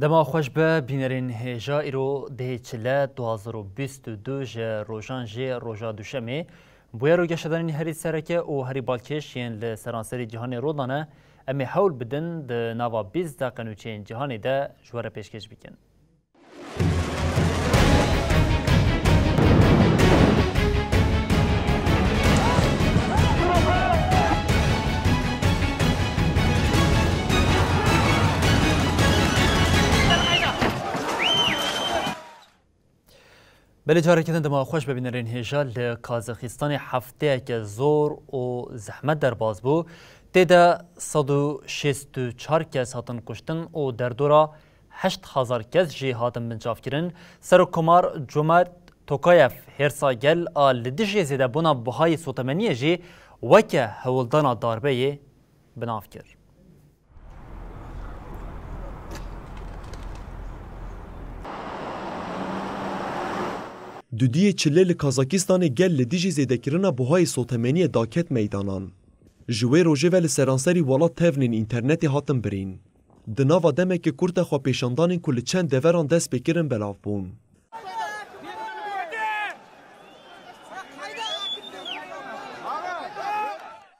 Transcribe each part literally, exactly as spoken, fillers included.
Dema xweş be, bînerên hêja, îro dihê çile du hazar û bîst û du ji rojan jê roja Duşemê. Bûyer û geşedanên herî sereke û herî balkêş yên li seranserî cîhanê rû dane, em ê hewl bidin di nava bîst deqe nûçeyên cîhanê de ji we re pêşkêş bikin. Belê, careke din dema xweş be bînerên hêja. Li Kazaxistanê hefteyeke zor û zehmet derbas bû. Tê de sed û şêst û çar kes hatin kuştin û derdora heşt hezar kes jî hatin binçavkirin. Serokkomar Comert Tokayev hêrsa gel a li dijî zêdebûna bihayê sotemeniyê jî weke hewldana darbeyê bi nav kir. Dudiyê çilê li Kazakistanê gel li dijî zêdekirina buhayê sotemeniyê daket meydanan. Ji wê rojê ve li seranserî welat tevnên înternetê hatin birîn. Di nava demeke kurt de xwepêşandanên ku li çend deveran dest pê kirin belav bûn.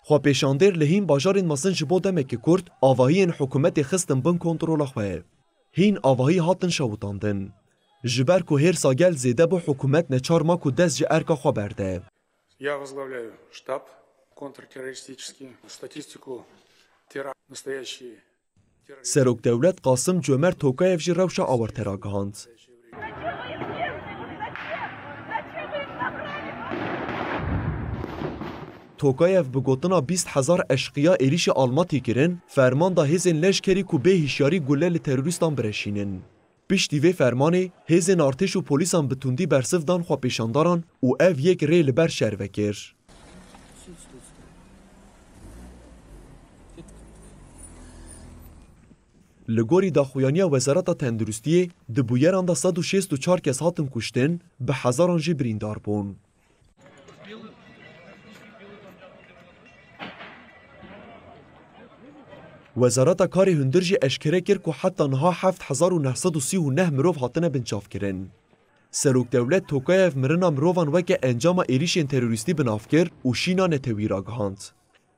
Xwepêşandêr li hîn bajarên mezin ji bo demeke kurt avahiyên hikûmetê xistin bin kontrola xwe. Hîn avahî hatin şewitandin. Ji ber ku hêrsa gel zêde bû, hikûmet neçar ma ku dest ji erka xwe berde. Я возглавляю штаб контртеррористический. Статистику теракт настоящие. Serokdewlet Qasim Comert Tokayev jî rewşa awarte ragihand. Tokayev bi gotina bîst hezar eşqiya êrîşê Almatî kirin, ferman da hêzên leşkerî ku bê hişyarî gule li terorîstan bireşînin. Piştî vê fermanê, hêzên artêş û polîsan bi tundî bersiv dan xwepêşandaran û ev yek rê li ber şer vekir. Li gorî daxuyaniya Wezareta Tenduristiyê, di bûyeran de sed û şêst û çar kes hatin kuştin, bi hezaran jî birîndar bûn. Wezareta Karê Hundir jî eşkere kir ku heta niha heft hezar û neh sed û sî û neh mirov hatine binçavkirin. Serokdewlet Tokayev mirina mirovan weke encama êrîşên terorîstî bi nav kir û şîna netewî ragihand.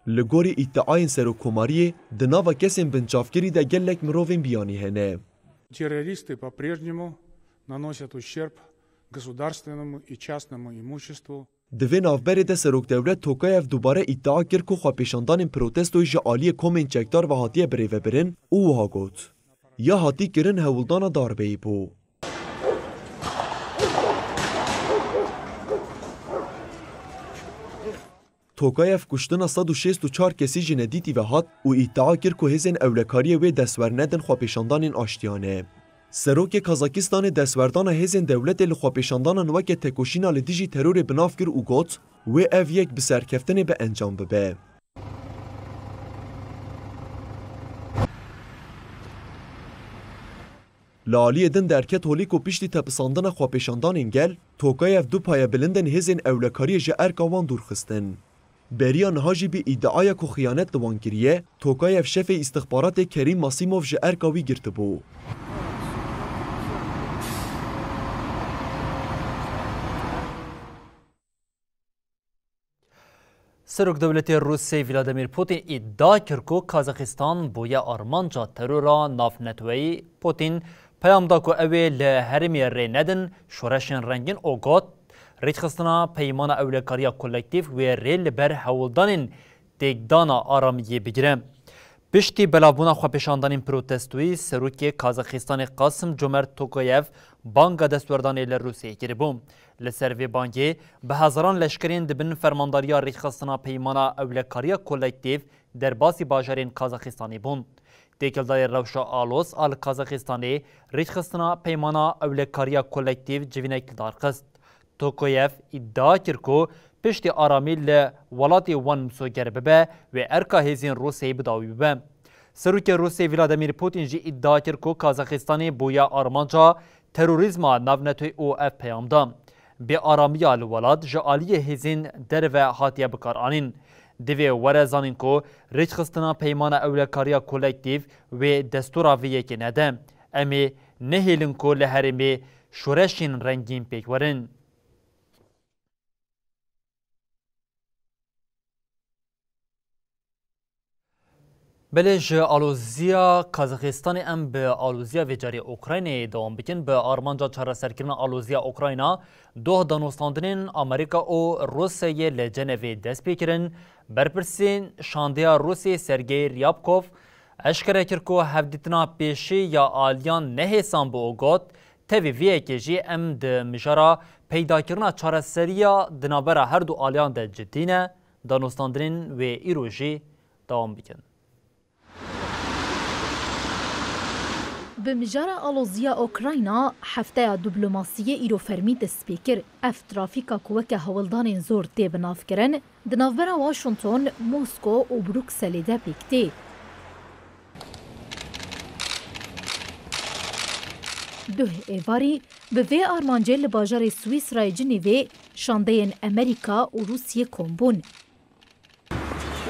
Li gorî îddiayên serokkomariyê, di nava kesên binçavkirî de gelek mirovên biyanî hene. Террористы по-прежнему наносят ущерб государственному и частному имуществу. Di vê navberê de Serokdewlet Tokayev dubare îdia kir ku xwepêşandanên protestoyê ji aliyê komên çekdar ve hatiye birêvebirin û wiha got, ya hatî kirin hewldana darbeyê bû. Tokayev kuştina sed û şêst û çar kesî ji nedîtî ve hat û îdia kir ku hêzên ewlekariyê wê destwernedin xwepêşandanên aştiya ne. Serokê Kazakistanê destwerdana hêzên dewletê li xwepêşandanan weke tekoşîna li dijî terorê bi nav kir û got, wê ev yek bi serkeftinê bi encam bibe. Li aliyê din derket holê ku piştî tepisandina xwepêşandanên gel, Tokayev du payebilindên hêzên ewlekariyê ji erka wan dûr xistin. Beriya niha jî bi îdiaya ku xiyanet li wan kiriye, Tokayev şefê îstixbaratê Kerîm Masîmov ji erka wî girtibû. Serokdewletê Rûsê Vladimir Putin îdia kir ku Kazaxistan bûye armanca terora navneteweyî. Putin peyam da ku ew ê li herêmê rê nedin şoreşên rengîn û got, rêkxistina peymana ewlekariya kolektîf wê rê li ber hewldanên têkdana aramiyê bigire. Piştî belavbûna xwepêşandanên protestoyî, serokê Kazaxistanê Qasim Comert Tokayev banga destwerdanê li Rûsyayê kiribû. Li ser vê bangê bi hezaran leşkerên di bin fermandariya rêkxistina peymana ewlekariya kolektîf derbasî bajarên Kazaxistanê bûn. Têkildarê rewşa Aloz a li Kazaxistanê rêkxistina peymana ewlekariya kolektîv civînek li dar xist. Tokoyev îdia kir ku piştî aramî li welatê wan misoger bibe, wê erka hêzên Rûsyayê bi dawî bibe. Serokê Rûsyayê Vladimir Putin jî îdia kir ku Kazaxistanê bûye armanca terorîzma navnetewî û ev peyam da: Bêaramiya li welat ji aliyê hêzên derve hatiye bikaranîn. Divê were zanîn ku rêkxistina peymana ewlekariya kolektîv wê destûra vê yekê nede. Em ê nehêlin ku li herêmê şoreşên rengîn pêk werin. Belê, ji aloziya Kazaxistanê em bi aloziya vê carê Ukraynayê dewam bikin. Bi armanca çareserkirina aloziya Ukrayna, doh danûstandinên Amerîka û Rûsyayê li Cenevê dest pê kirin. Berpirsên şandeya Rûsyayê Sergey Ryabkov eşkere kir ku hevdîtina pêşî ya aliyan nehêsan bû û got, Tevî vê yekê jî em di mijara peydakirina çareseriya di navbera her du aliyan de cidî ne. Danûstandinên wê îro jî dewam bikin. Bi mijara aloziya Ukrayna, hefteya diplomasiyê îro fermî dest pê kir. Ev trafîka ku weke hewldanên zor tê binavkirin, di navbera Washington, Mosko û Brukselê de pêk tê. Duh êvarî bi vê armancê li bajarê Swîsrayê Cinîvê şandeyên Amerîka û Rûsiyê kom bûn.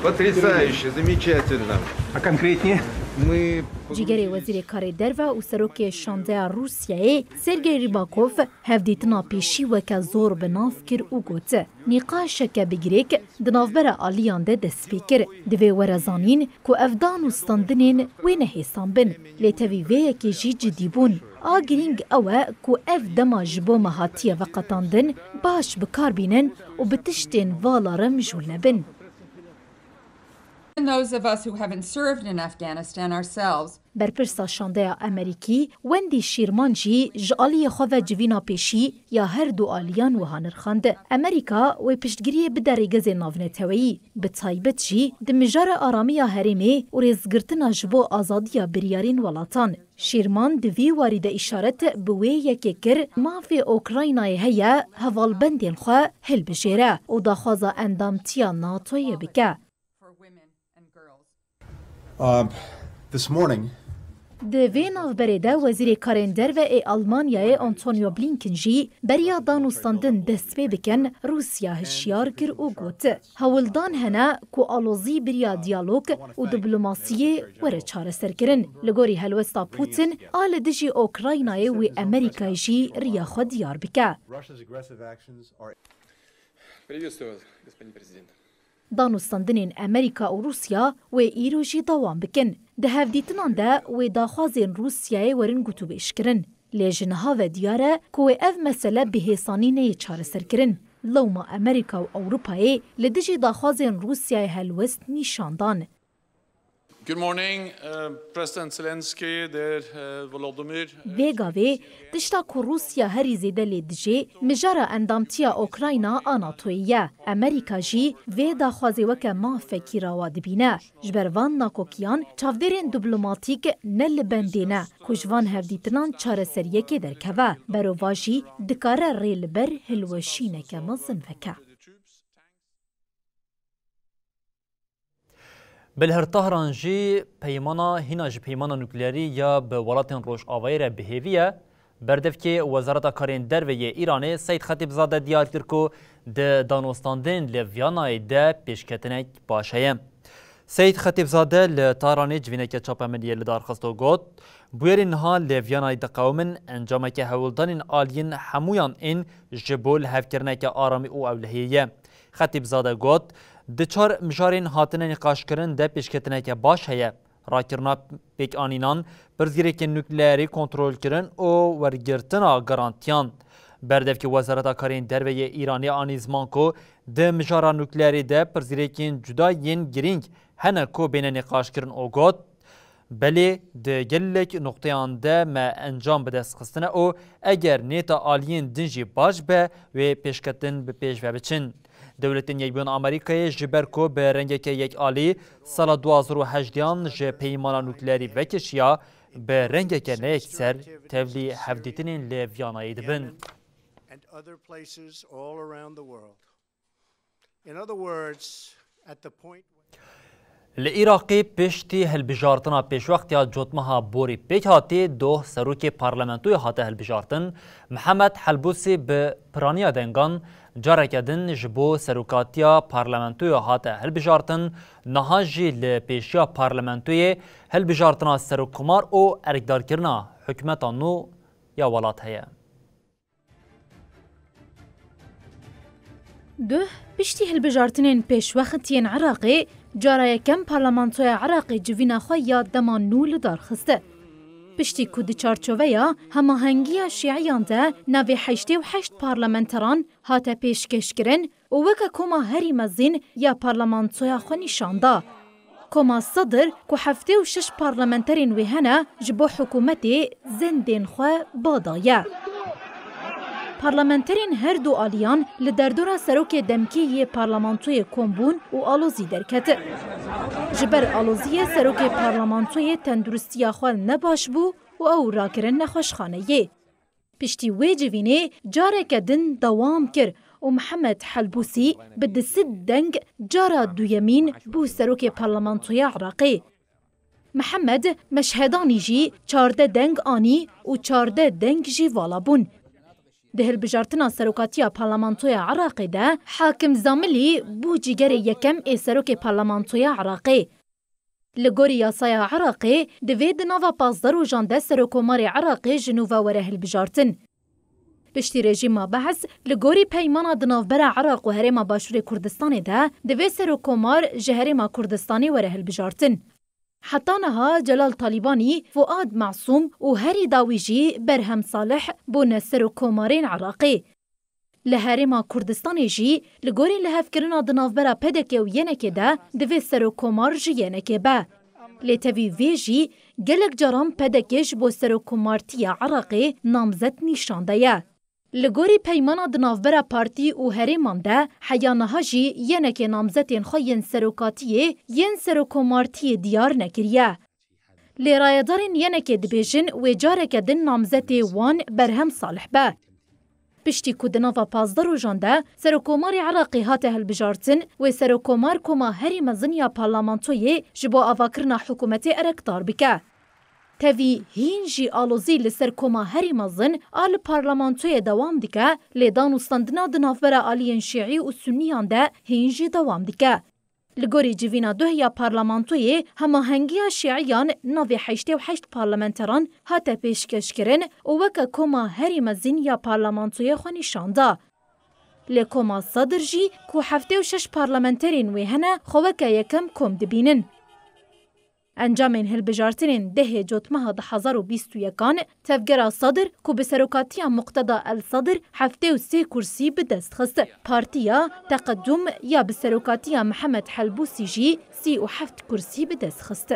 Потрясающе, замечательно. А конкретнее? Мы Cîgerê Wezîrê Karê Derve û Serokê Şandeya Rûsiyayê Sergey Rybakov hevdîtina pêşî weke zor bi nav kir û got, nîqaşeke bi girêk di navbera aliyan de dest pê kir. Divê were zanîn ku ev danûstandinên wê nehêsan bin, lê tevî vê yekê jî cidî bûn. A girîng ew e ku ev dema ji bo me hatiye veqetandin, baş bi kar bînin û bi tiştên vala re mijûl nebin. And those of us who haven't served in Afghanistan ourselves. Berpirsa Şandeya Amerîkî, Wendy Sherman jî ji aliyê xwe ve civîna pêşî ya her du aliyan wiha nirxand, Amerîka wê piştgiriyê bide rêgezên navneteweyî, bi taybet jî di mijara aramiya herêmê û rêzgirtina ji bo azadiya biryarên welatan. Sherman di vî warî de îşaret bi wê yekê kir, mafê Ukraynayê heye hevalbendên xwe hilbijêre û daxwaza endamtiya NATOyê bike. Um, this morning, Di vê navberê de Wezîrê Karên Derve ê Almanyayê Antonio Blinken jî beriya danûstandin dest pê bikin, Rûsya hişyar kir û got, hewldan hene ku alozî beriya diyalog û diplomasiyê were çareserkirin. Li gorî helwesta Putin a li dijî Ukraynayê wê Amerîkayê jî riya xwe diyar bike. Russia's aggressive actions are Приветствую вас, господин президент. Danûstandinên Amerîka û Rûsya wê îro jî dewam bikin. Di hevdîtinan de wê daxwazên Rûsyayê werin gotûbêjkirin. Lê ji niha ve diyar e ku wê ev mesele bi hêsanî neyê çareserkirin. Lewma Amerîka û Ewropayê li dijî daxwazên Rûsyayê helwest nîşan dan. Good morning, uh, President Zelensky, dear, uh, Volodymyr, uh, Vê gavê, tişta ku Rûsya herî zêde lê dijê, mijara endamtiya Ukrayna a NATOyê ye. Amerîka jî vê daxwazê weke mafekî rawa dibîne. Ji ber van nakokiyan, çavdêrên diplomatîk ne li bendê ne ku ji van hevdîtinan çareseriyekê derkeve. Berovajî dikare rê li ber hilweşîneke mezin veke. Belê her Tahran jî peymana, hîna ji peymana nukleerî ya bi welatên Rojavayê re bi hêvî ye. Berdevkê Wezareta Karên Derve yê Îranê Seîd Xetîbzade diyar kir ku di danûstandin li Vyanayê de pêşketinek baş heye. Seîd Xetîbzade li Tahranê civîneke çapemeniyê li dar xist û got, bûyerên niha li Vyanayê diqewimin, encameke hewldanên aliyên hemûyan ên ji bo lihevkirineke aramî û ewlehiyê ye. Xetîbzade got, di çar mijarên hatine nîqaşkirin de pêşketineke baş heye. Rakirina pêkanînan, pirsgirêkên nukleerî kontrolkirin û wergirtina garantiyan. Berdevkê Wezareta Karên Derve yê Îranê anî ziman ku di mijara nukleerî de pirsgirêkên cuda yên girîng hene ku bêne nîqaşkirin û got, Belê, di gelek nuqteyan de me encam bi dest xistine û eger nêta aliyên din jî baş be, wê pêşketin bi pêş ve biçin. Dewletên Yekbûn Amerîkayê ji ber ku bi rengeke yekalî sala du hazar û hejdêyan ji peymana nukleerî vekişiya, bi rengeke neyekser tevlî hevdîtinên li Viyanayê dibin. And other places all around the world. In other words, at the point Li Iraqê piştî hilbijartina pêşwextiya cotmeha borî pêk hatî, doh serokê parlamentoyê hate hilbijartin. Mihemed Helbûsî bi piraniya dengan careke din ji bo serokatiya parlamentoyê hate hilbijartin. Niha jî li pêşiya parlamentoyê hilbijartina serokkomar û erkdarkirina hikûmeta nû ya welat heye. Duh piştî hilbijartinên pêşwext yên Iraqê, cara yekem parlamentoya Iraqê civîna xwe ya dema nû li dar xiste. Piştî ku di çarçoveya hemahengiya şîiyan de navê heştê û heşt parlamenteran hate pêşkêşkirin û weke koma herî mezin ya parlamentoya xwe nîşan da. Koma Sedir ku heftê û şeş parlamenterên wê hene, ji bo hikûmetê zendên xwe badaye. Parlamenterên her du aliyan li derdora serokê demkî yê parlamentoyê kom bûn û alozî derket. Ji ber aloziyê serokê parlamentoyê tenduristiya xwe ne baş bû û ew rakirin nexweşxaneyê. Piştî wê civînê careke din dewam kir û Mihemed Helbûsî bi du sed deng cara duyemîn bû serokê parlamentoya Iraqê. Mihemed Meşhedanî jî çardeh deng anî û çardeh deng jî vala bûn. Di hilbijartina serokatiya parlamentoya Iraqê de Hakim Zamilî bû cîgerê yekem ê serokê parlamentoya Iraqê. Li gorî yasaya Iraqê, divê di nava pazdeh rojan de Serokkomarê Iraqê ji nû ve were hilbijartin. Piştî rejîma Be'es, li gorî peymana di navbera Iraq û Herêma Başûrê Kurdistanê de, divê Serokkomar ji Herêma Kurdistanê were hilbijartin. Heta niha Celal Talîbanî, Fuad Masûm û herî dawî jî Berhem Salih bûne Serokkomarên Iraqê. Li Herêma Kurdistanê jî li gorî lihevkirina di navbera P D K û Y N K de divê serokkomar ji Y N K be. Lê tevî vê jî gelek caran P D K ji bo serokkomartiya Iraqê namzet nîşan daye. Li gorî peymana di navbera partî û herêman de heya niha jî Y N K namzetên xwe yên serokatiyê yên serokkomartiyê diyar nekiriye. Lê rayedarên Y N K'ê dibêjin wê careke din namzetê wan Berhem Salih be. Piştî ku di nava pazdeh rojan de Serokkomarê Iraqê hate hilbijartin, wê Serokkomar koma herî mezin ya parlamentoyê ji bo avakirina hikûmetê erekdar bike. Tevî hîn jî alozî li ser koma herî mezin a li parlamentoyê dewam dike, lê danûstandina di navbera aliyên şîî û sunniyan de hîn jî dewam dike. Li gorî civîna duh ya parlamentoyê, hemahengiya şîiyan navê heştê û heşt parlamenteran hate pêşkêşkirin û weke koma herî mezin ya parlamentoyê xwe nîşan da. Lê koma Sedir jî ku heftê û şeş parlamenterên wê hene, xwe weke yekem kom dibînin. Encamên hilbijartinên dehê cotmeha du hazar û bîst û yekan, tevgera Sedir ku bi serokatiya Muqteda El Sedir heftê û sê kursî bi dest xist. Partiya Teqedum ya bi serokatiya Mihemed Helbûsî jî sî û heft kursî bi dest xist.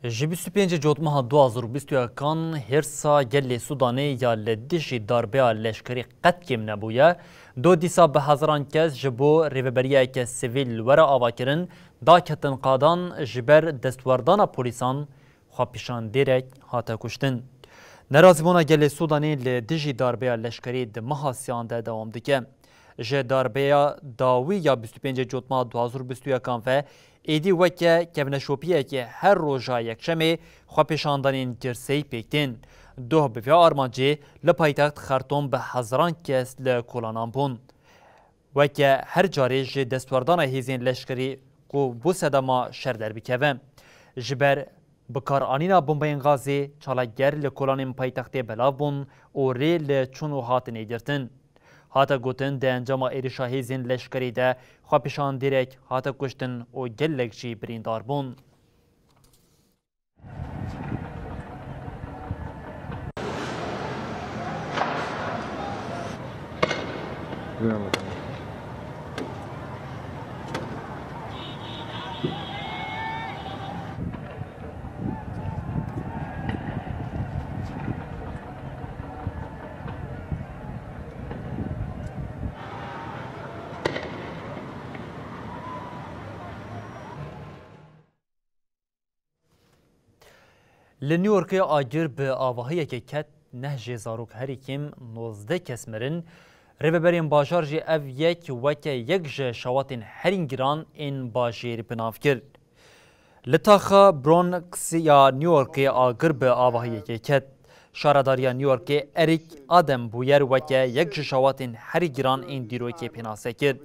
Ji bîst û pêncê Cotmeha du hazar û bîst û yekan hêrsa gelê Sûdanê ya li dijî darbeya leşkerî qet kêm nebûye. Do dîsa bi hezaran kes ji bo rêveberiyeke sivîl were avakirin, daketin qadan, ji ber destwerdana polîsan xwepêşandêrek hate kuştin. Nerazîbûna gelê Sûdanê li dijî darbeya leşkerî di meha siyan de dewam dike. Ji darbeya dawî ya bîst û pêncê Cotmeha du hazar û bîst û yekan ve êdî weke kevneşopiyekê her roja Yekşemê xwepêşandanên girseyî pêk tên. Doh bi vê armancê li paytext Xertûm bi hezaran kes li kolanan bûn. Weke her carê ji destwerdana hêzên leşkerî ku bo sedema şer derbikeve. Ji ber bikaranîna bombeyên gazê, çalakger li kolanên paytextê belav bûn û rê li çûn û hatinê girtin. Hate gotin, di encama êrişa hêzên leşkerî de xwepêşandêrek hate kuştin û gelek jî birîndar bûn. Li New Yorkê agir bi avahiyekê ket, neh jê zarok herî kêm nozdeh kes mirin. Rêveberên bajar jî ev yek weke yek ji şewatên herî giran ên bajêr bi nav kir. Li taxa Bronx ya New Yorkê agir bi avahiyekê ket. Şaredariya New Yorkê Eric Adem bûyer weke yek ji şewatên herî giran ên dîrokê pênase kir.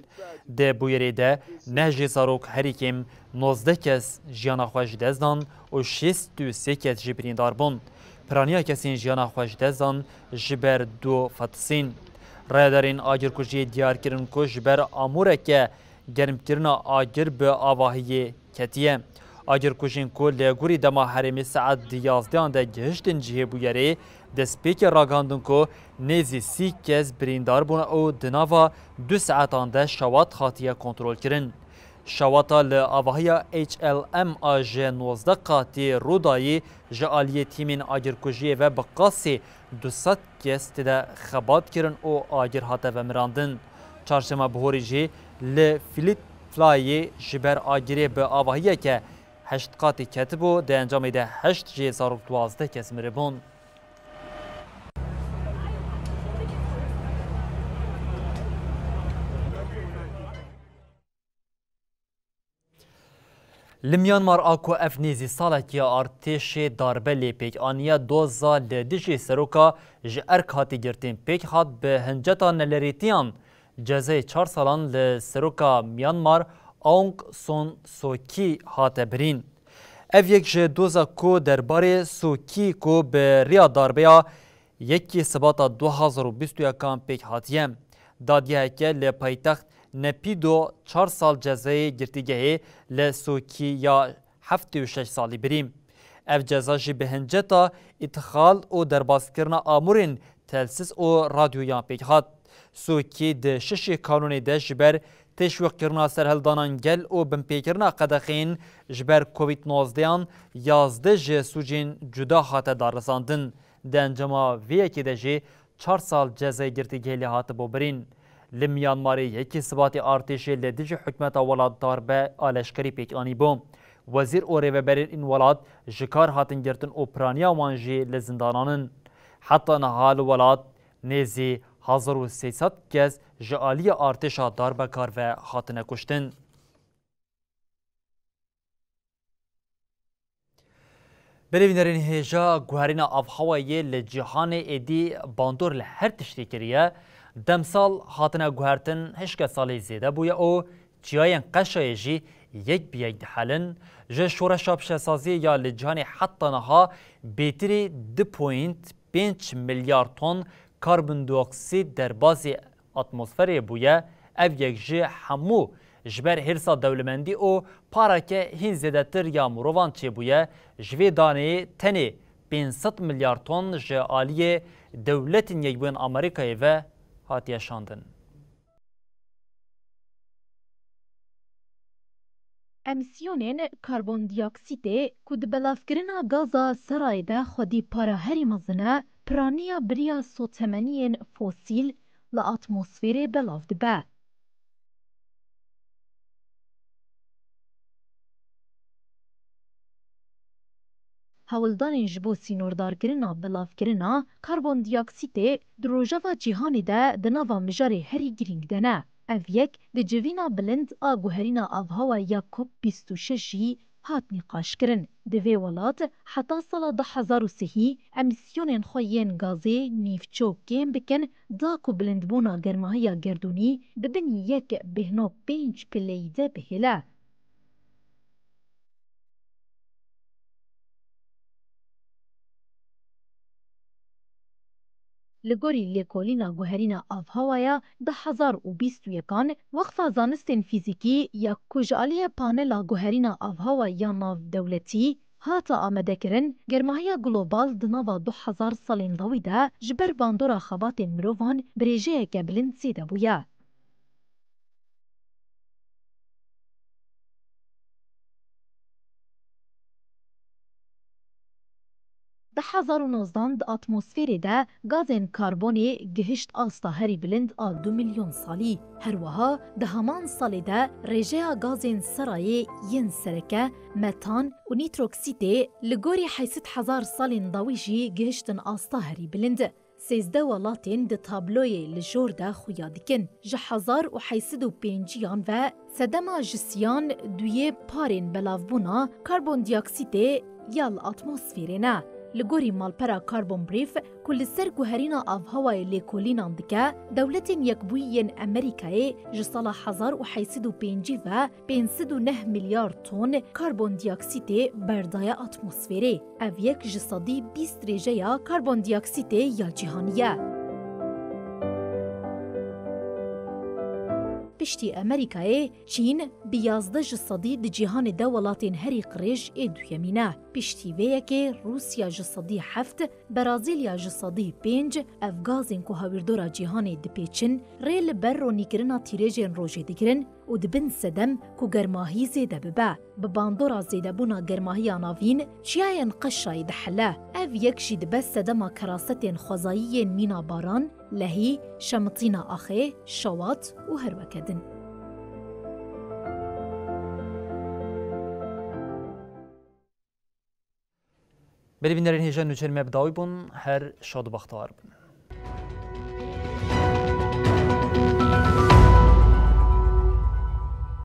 Di bûyerê de neh jê zarok herî kêm nozdeh kes jiyana xwe ji dest dan û şêst û sê kes jî birîndar bûn. Piraniya kesên jiyana xwe ji dest dan ji ber du fetisîn. Rayedarên agirkujiyê diyar kirin ku ji ber amûreke germkirina agir bi avahiyê ketiye. Agirkujên ku li gorî dema herêmê saet di yazdehan de gihiştin cihê bûyerê, destpêkê ragihandin ku nêzî sî kes birîndar bûne û di nava du saetan de şewat hatiye kontrolkirin. Şewata li avahiya H L M a ji nozdeh qatî rûdayî ji aliyê tîmên agirkujiyê ve bi qasî du sed kes tê de xebat kirin û agir hate vemirandin. Çarşema bihorî jî li Philadelphiayê ji ber agirê bi avahiyeke heşt qatî ketibû, di encamê de heşt jê zarok duwazdeh kes miribûn. Li Myanmar a ku ev nêzî salekî artêşê darbe lê pêk aniye, doza li dijî seroka ji erk hatî girtin pêk hat, bi hinceta nelerîtiyan cezayê çar salan li seroka Myanmar Aung San Suu Kyi hate birîn. Ev yek ji doza ku derbarê Suu Kyi ku bi riya darbeya yekê Sibata du hazar û bîst û yekan pêk hatiye. Dadgeheke li paytext Naypyidaw çar sal cezayê girtîgehê li Suu Kyi ya heftê û şeş salî birî. Ev ceza jî bi hinceta îtixal û derbaskirina amûrên telsiz û radyoyan pêk hat. Suu Kyi di şeşê Kanûnê de ji ber teşwîqkirina serhildanan gel û binpêkirina qedexeyên ji ber Covid nozdehan yazdeh ji sûcên cuda hate darizandin. Di encama vê yekê de jî çar sal cezayê girtîgehê lê hatibû birîn. Li Myanmarê yekê Sibatê artêşê li dijî hikûmeta welat darbe a leşkerî pêk anîbû. Wezîr û rêveberên welat ji kar hatin girtin û piraniya wan jî li zindanan in. Heta niha li welat nêzî hezar û sê sed kes ji aliyê artêşa darbekar ve hatine kuştin. Belê bînerên hêja, guherîna avhewayê li cîhanê êdî bandor li her tiştî kiriye. Demsal hatine guhertin hişke salê zêde bûye û çiyayên qeşayê jî yek bi yek dihelin. Ji şoreşa pişesaziyê ya li cîhanê heta niha bêtirî du point pênc milyar ton karbondioksîd derbazî atmosferê bûye, ev yek ji hemû ji ber hêrsa dewlemendî û pareke hîn zêdetir ya mirovan çêbûye, ji vê daneyê tenê pênc sed milyar ton ji aliyê Dewletên Yekbûyên Amerîkayê ve hatiye şandin. Emîsyonên karbondioksîtê ku di belavkirina gaza serayê de xwedî para herî mezin e, piraniya bi riya sotemeniyên fosîl li atmosferê belav dibe. Hewldanên ji bo sînordarkirina belavkirina karbondioksîtê di rojeva cîhanê de di nava mijarê herî girîng de ne. Ev yek di civîna bilind a guherîna avhewa ya COP bîst û şeş jî hat nîqaşkirin. Divê welat heta sala du hezar û sihî emîsyonên xwe yên gazê nîvço kêm bikin, da ku bilindbûna germahiya gerdûnî di bin yek bêhna pênc pileyî de bihêle. Li gorî lêkolîna guherîna avhewaya du hezar û bîst û yekan, Weqfa Zanistên Fîzîkî ya ku ji aliyê Panela Guherîna Avhewa ya Navdewletî hate amadekirin, germahiya global di nava du hezar salên dawî de ji ber bandora xebatên mirovan bi rêjeyeke bilind zêde bûye. Di Hezar û nozdan di atmosferê de gazên karbonê gihişt asta herî bilind a du milyon salî. Her wiha di heman salê de rêjeya gazên serayê yên sereke, metan û nîtroksîtê li gorî heyşt hezar salên dawî jî gihiştin asta herî bilind. Sêzdeh welatên di tabloyê li jor de xuya dikin. Ji hezar û heyşt sed û pêncî yan ve sedema ji siyan duyê parên belavbûna karbondioksîtê ya li atmosferê ne. Li gorî malpera Carbon Brief ku li ser guherîna avhewayê lêkolînan dike, Dewletên Yekbûyî yên Amerîkayê ji sala hezar û heyşt sed û pêncî ve pênc sed û neh milyar ton karbondioksîtê berdaye atmosferê. Ev yek ji sedî bîst rêjeya karbondioksîtê ya cîhanî ye. Piştî Amerîkayê, Çîn bi yazdeh ji sedî di cîhanê de welatên herî qirêj ê duyemîn e. Piştî vê yekê Rûsya ji sedî heft, Brazîlya ji sedî pênc, ev gazên ku hawirdora cîhanê dipêçin, rê li ber ronîkirina tîrêjên rojê digirin û dibin sedem ku germahî zêde bibe. Bi bandora zêdebûna germahiya navîn, çiyayên qeşayî dihile. Ev yek jî dibe sedema kerasetên xwezayî yên mîna baran, lehî, şemitîna axê, şewat û her weke din. Belê bînerên hêja, nûçeyên me bi dawî bûn, her şad û bextewar bin.